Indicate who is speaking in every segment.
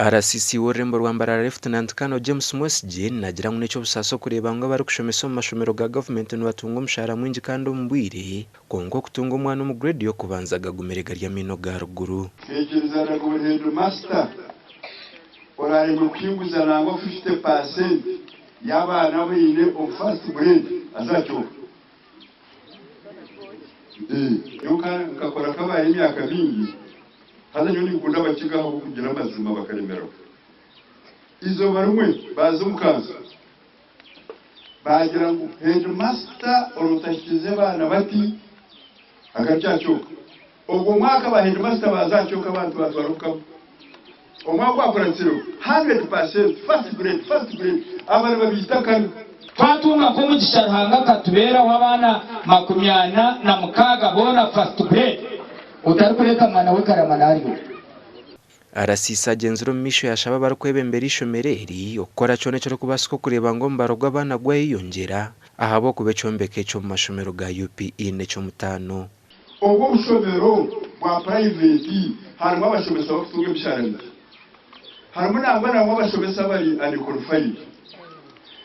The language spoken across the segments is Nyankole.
Speaker 1: RCC w'orurembo rwa Mbarara Lieutenant Colonel James Mwesigye naagira ngu n'eky'obusaasi okureeba ngu abarikushomesa omu mashomero ga gavumenti nibatunga omushaara mwingi kandi omu bwire, kwonka okutunga omwana omu grade y'okubanza gagumire gari amaino ga ruguru.
Speaker 2: Nkaikiriza ngu buri heedimasita oraaremwe kuhinguza nangwa 50% y'abaana abu aine omu first grade aze aha kyoma. Nyowe nkakora nk'abaana emyaka mingi, haza nyowe ninkunda abakiga ahabw'okugira amazima bakaremeraho. Eizooba rimwe baaza omu kanso baagira ngu heedimasita orotahikize abaana bati agarukye aha kyoma. Ogwo mwaka ba heedimasita baaza aha kyoma abantu baatwara obukama. Omwaka ogwakuratsireho, 100% first grade, first grade, aba nibabiita kare.
Speaker 3: Twatunga nk'omugisha Ruhanga akatubeeraho abaana 46 boona first grade. Otarikureeta mwana we karama naryo.
Speaker 1: RCC agyenzire omu maisho yaashaba abarikwebembera eishomero eri okukora kyona ekirikubaasika okureeba ngu omubaro gw'abaana gwayeyongyera ahabw'okuba ekyombeko eki omu mashomero ga UPE n'eky'omutaano.
Speaker 2: Obwo obushomero bwa purayiveti harimu abashomesa abarikutunga emishara mikye. Harimu nangwa nangwa abashomesa abari unqualified.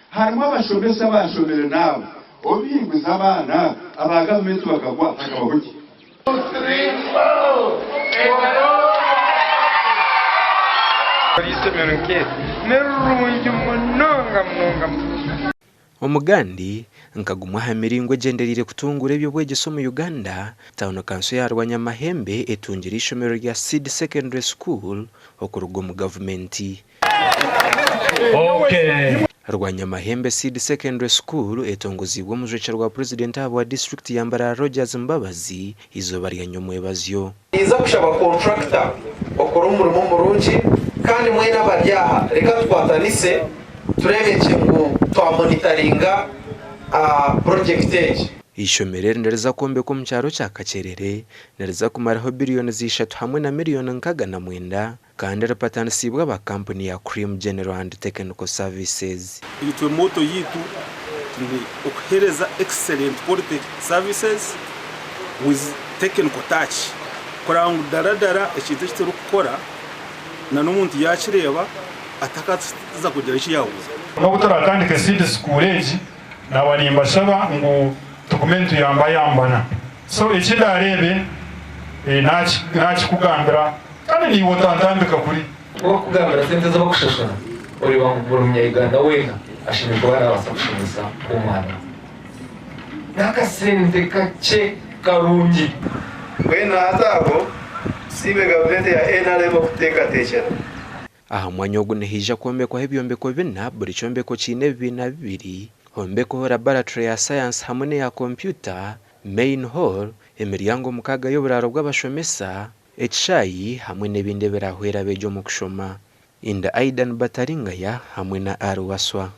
Speaker 2: Harimu abashomesa abaashomire naabo obu baiguza abaana aba gavumenti bakagwa hakabaho ki?
Speaker 4: Eishomero nk'eri ni rirungi munonga munonga munonga.
Speaker 1: Omugandi, nka gumwe aha miringo egyendereire kutunguura eby'obwegyese omu Uganda, tauni kanso ya Rwanyamahembe etungire eishomero rya Seed Secondary School okuruga omu gavumenti. Rwanyamahembe Seed Secondary School etongoziibwe omujwekyerwa wa Purezidenti ahabwa disiturikiti ya Mbarara Rogers Mbabazi eizooba rya nyomwebazyo.
Speaker 5: Ninza kushaba kontrakita okore omurimo murungi kandi mwena abari aha reka tukwatanise tureebekye ngu twamonitaringa purojekiti egi.
Speaker 1: Eishomero eri niriza kwombekwa omu kyaro kya Kakyerere, niriza kumaraho biriyoni ishatu hamwe na miriyoni 69 kandi ripatanisiibwe aba kampuni ya Cream General and Technical Services.
Speaker 6: Itwe motto yaitu ni okuhereza excellent quality services with technical touch kureba ngu daradara ekintu eki turikukora na n'omuntu yakireeba atakaza kugira eki yabuuza.
Speaker 7: N'obu turatandike seed school egi, naaba nimbashaba ngu tugume nituyambayambana. So eki ndareebe nakikugambira kandi naiwe otantambika kuri.
Speaker 8: Ku bakukugambira sente ezi bakushashura, oreeba ngu buri munya-Uganda weena ashemereire kuba naabaasa kushomesa omwana we. N'akasente kakye karungi.
Speaker 5: Mbwenu hati aho tusiime gavumenti ya nrm okututeekateekyera.
Speaker 1: Aha mwanya ogu nihaija kwombekwaho ebyombeko bina, buri kyombeko kiine ebibiina bibiri, hombekweho laboratory ya sayansi hamwe n'eya kompyuta, main hall, emiryango mukaaga y'oburaaro bw'abashomesa, ekishaayi hamwe n'ebindi ebiraahwere abeegi omu kushoma. Inda Aidan Bataringaya hamwe na Ali Waswa.